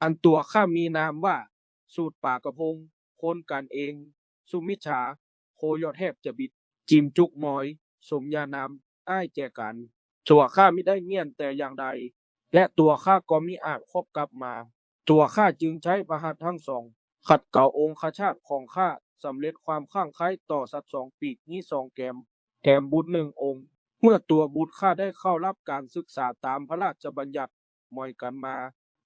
ອັນຕົວຂ້າມີນາມວ່າ ສູດປາກະພົງ, ຄົນກັນເອງ, ສຸມິດສາ, ໂຄຍອດແທບຈະບິດ, ຈິມຈຸກໝອຍ, ສົມຍານາມ, ອ້າຍແຈກັນ. ຕົວຂ້າມິໄດ້ມ້ຽນແຕ່ຢ່າງໃດ ແລະ ຕົວຂ້າກໍມິອາດຄອບກັບມາ. ຕົວຂ້າຈຶ່ງໃຊ້ພະຫັດທັງສອງ ຂັດເກົາອົງຄະຊາດຂອງຂ້າ ສຳເລັດຄວາມຂ້າງໃຄ້ຕໍ່ສັດສອງປີກມີສອງແກມ ແຖມບຸດໜຶ່ງອົງ. ເມື່ອຕົວບຸດຂ້າໄດ້ເຂົ້າຮັບການສຶກສາຕາມພະລາຊະບັນຍັດໝອຍກັນມາ,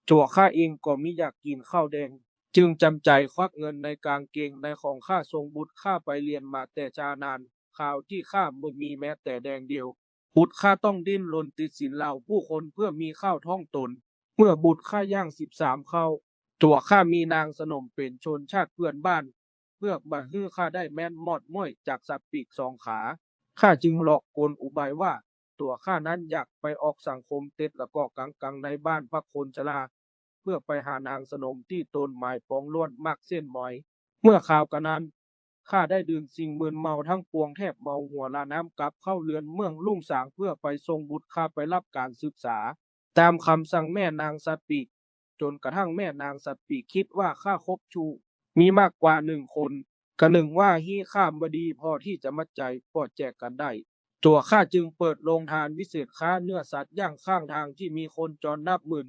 ຕົວຂ້າເອງກໍມິຢາກກິນເຂົ້າແດງ, ຈຶ່ງຈຳໃຈຄວັກເງິນໃນກາງເກງໃນຂອງຂ້າສົ່ງບຸດຂ້າໄປຮຽນມາແຕ່ຊ້ານານ. ຄາວທີ່ຂ້າບໍ່ມີແມ້ແຕ່ແດງດຽວ, ບຸດຂ້າຕ້ອງດີ້ນລົນຕິດສິນເຫຼົ່າຜູ້ຄົນເພື່ອມີເຂົ້າທ້ອງຕົນ. ເມື່ອບຸດຂ້າຍ່າງສິບສາມເຂົ້າ, ຕົວຂ້າມີນາງສະໜົມເປັນຊົນຊາດເພື່ອນບ້ານ ເພື່ອມາຮື້ຂ້າໄດ້ແມ່ນໝອດມ້ວຍຈາກສັດປີກສອງຂາ. ຂ້າຈຶ່ງຫຼອກກົນອຸບາຍວ່າ ຕົວຂ້ານັ້ນຢາກໄປອອກສັງຄົມເຕັດລະເກາະກັງໆໃນບ້ານພັກຄົນຊະລາ ເພື່ອໄປຫານາງສະໜົມທີ່ຕົນໝາຍປອງລ້ວນມັກເສັ້ນໝອຍ. ເມື່ອຄາວກະນັ້ນ ຂ້າໄດ້ດື່ມສິ່ງມຶນເມົາທັງປວງແທບເມົາຫົວລານ້ຳກັບເຂົ້າເຮືອນເມືອງລຸງສາງ ເພື່ອໄປສົ່ງບຸດຂ້າໄປຮັບການສຶກສາ ຕາມຄຳສັ່ງແມ່ນາງສັດປີກ, ຈົນກະທັ່ງແມ່ນາງສັດປີກຄິດວ່າຂ້າຄົບຊູ້ມີມາກກວ່າໜຶ່ງຄົນ, ກະໜຶ່ງວ່າຮີ້ຂ້າບໍ່ດີພໍທີ່ຈະມັດໃຈພໍແຈກັນໄດ້. ຕົວຂ້າຈຶ່ງເປີດໂຮງທານວິເສດຄ້າເນື້ອສັດຢ່າງຂ້າງທາງທີ່ມີຄົນຈອນນັບໝື່ນ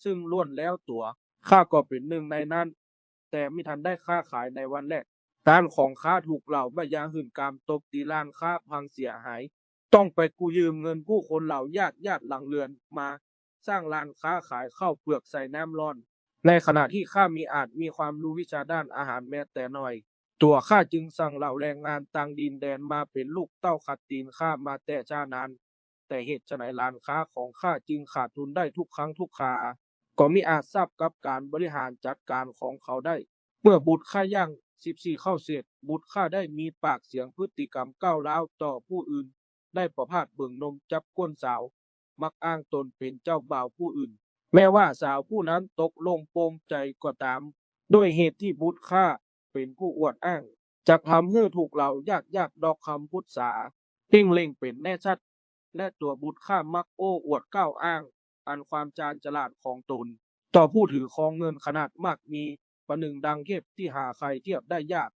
ຊຶ່ງລ້ວນແລ້ວຕົວຂ້າກໍເປັນໜຶ່ງໃນນັ້ນ, ແຕ່ມິທັນໄດ້ຄ້າຂາຍໃນວັນແລກ. ຮ້ານຂອງຂ້າຖືກເຫຼົ້າໃບຢາຫື່ນກາມຕົບຕີ, ຮ້ານຄ້າພັງເສຍຫາຍ, ຕ້ອງໄປກູ້ຢືມເງິນຜູ້ຄົນເຫຼົ່າຍາດໆຫຼັງເຮືອນມາ ສ້າງຮ້ານຄ້າຂາຍເຂົ້າເປືອກໃສ່ນ້ຳຮ້ອນ. ໃນຂະນະທີ່ຂ້າມິອາດມີຄວາມຮູ້ວິຊາດ້ານອາຫານແມ້ແຕ່ໜ້ອຍ, ຕົວຂ້າຈຶ່ງສັ່ງເຫຼົ່າແຮງງານຕ່າງດິນແດນມາເປັນລູກເຕົ້າຂັດຕີນຂ້າມາແຕ່ຊ້ານານ. ແຕ່ເຫດສະໃດຮ້ານຄ້າຂອງຂ້າຈຶ່ງຂາດທຶນໄດ້ທຸກຄັ້ງທຸກຄາ? ກໍມິອາດຊາບກັບການບໍລິຫານຈັດການຂອງເຂົາໄດ້. ເມື່ອບຸດຂ້າຍ່າງສິບສີ່ເຂົ້າເສດ, ບຸດຂ້າໄດ້ມີປາກສຽງພຶດຕິກຳກ້າວຮ້າວຕໍ່ຜູ້ອື່ນ, ໄດ້ປະພາດເບິ່ງນົມຈັບກົ້ນສາວ, ມັກອ້າງຕົນເປັນເຈົ້າບ່າວຜູ້ອື່ນ, ແມ້ວ່າສາວຜູ້ນັ້ນຕົກລົງໂປງໃຈກໍຕາມ. ດ້ວຍເຫດທີ່ບຸດຂ້າເປັນຜູ້ອວດອ້າງ, ຈັກທຳໃຫ້ຖືກເຫຼົ່າຍາດໆດອກຄຳພຸດສາ ເພັ່ງເລັງເປັນແນ່ຊັດ ແລະ ຕົວບຸດຂ້າມັກໂອ້ອວດກ່າວອ້າງອັນຄວາມຊານສະຫຼາດຂອງຕົນຕໍ່ຜູ້ຖືຄອງເງິນຂະໜາດໝາກມີ, ປະໜຶ່ງດັ່ງເທບທີ່ຫາໃຄທຽບໄດ້ຍາກ.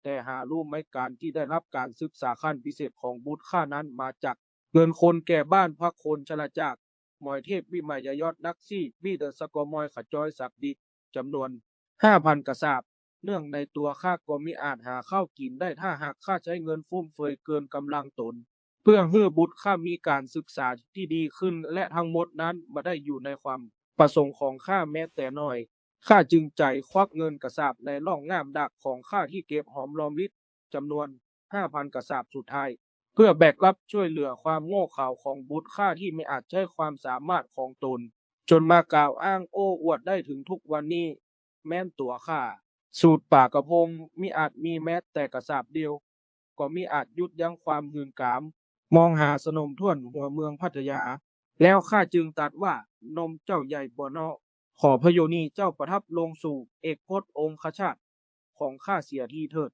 ແຕ່ຫາຮູ້ໄໝ ການທີ່ໄດ້ຮັບການສຶກສາຂັ້ນພິເສດຂອງບຸດຂ້ານັ້ນມາຈາກເງິນຄົນແກ່ບ້ານພັກຄົນຊະລາຈາກ ໝອຍເທບວິໄມຍະຍອດນັກຊີ້ ບີເດີສະກໍມອຍຂະຈອຍສັກດິດ ຈຳນວນຫ້າພັນກະສາບ. ເນື່ອງໃນຕົວຂ້າກໍມິອາດຫາເຂົ້າກິນໄດ້ ຖ້າຫາກຂ້າໃຊ້ເງິນຟຸ້ມເຟືອຍເກີນກຳລັງຕົນ ເພື່ອໃຫ້ບຸດຂ້າມີການສຶກສາທີ່ດີຂຶ້ນ ແລະ ທັງໝົດນັ້ນບໍ່ໄດ້ຢູ່ໃນຄວາມປະສົງຂອງຂ້າແມ້ແຕ່ໜ້ອຍ. ຂ້າຈຶ່ງໃຈຄວັກເງິນກະສາບໃນລ່ອງງາມດາກຂອງຂ້າທີ່ເກັບຫອມລອມລິດ ຈຳນວນຫ້າພັນກະສາບສຸດທ້າຍ ເພື່ອແບກຮັບຊ່ວຍເຫຼືອຄວາມໂງ່ເຂົາຂອງບຸດຂ້າທີ່ມິອາດໃຊ້ຄວາມສາມາດຂອງຕົນ ຈົນມາກ່າວອ້າງໂອ້ອວດໄດ້ເຖິງທຸກວັນນີ້ ແມ່ນຕົວຂ້າ. ສູດປາກະພົງມິອາດມີແມ້ແຕ່ກະສາບດຽວ ກໍມິອາດຢຸດຢັ້ງຄວາມຫື່ນກາມ ມອງຫາສະໜົມຖ້ວນຫົວເມືອງພັດທະຍາ. ແລ້ວຂ້າຈຶ່ງຕັດວ່າ ນົມເຈົ້າໃຫຍ່ບໍ່ເນາະ? ຂໍພະໂຍນີເຈົ້າປະທັບລົງສູ່ເອກພົດອົງຄະຊາດຂອງຂ້າເສຍທີເຖີດ.